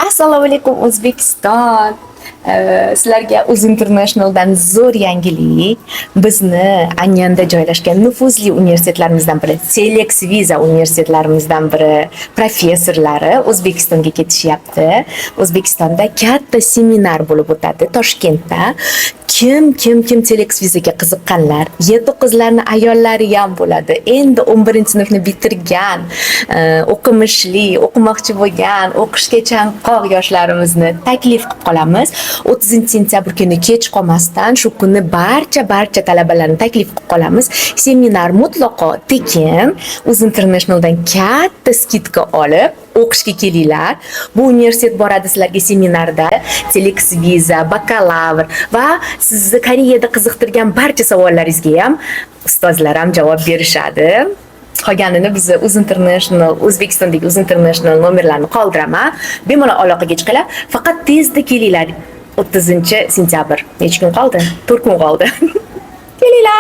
Assalomu alaykum, O'zbekiston! Sizlarga Uz Internationaldan zo'r yangilik. Bizni Anyanda joylashgan nufuzli universitetlarimizdan biri, Telex Visa universitetlarimizdan biri professorlari O'zbekistonga ketishyapti. O'zbekistonda katta seminar bo'lib o'tadi Toshkentda. Kim kim kim Telex Visaga qiziqqanlar, Y9larni ayollari ham bo'ladi. Endi 11-sinfni bitirgan, o'qimishli, o'qimoqchi bo'lgan, o'qishga chanqoq yoshlarimizni taklif qilib qolamiz. 30-sentyabr kuni kech qolmasdan shu kuni barcha barcha talabalarni taklif qilib qolamiz. Seminar mutlaqo tekin. Uz Internationaldan katta скидка olib o'qishga kelinglar. Bu universitet boradi sizlarga seminarda Telex Visa, bakalavr va sizni Koreyada qiziqtirgan barcha savollaringizga ham ustozlar ham javob berishadi. Qolganini bizni Uz International, O'zbekistondagi Uz International nomerlarini qoldiraman. Bemalol aloqaga chiqinglar. Faqat tezda kelinglar. 30-sentyabr. Necha kun qoldi? 4 kun qoldi. Kelinglar.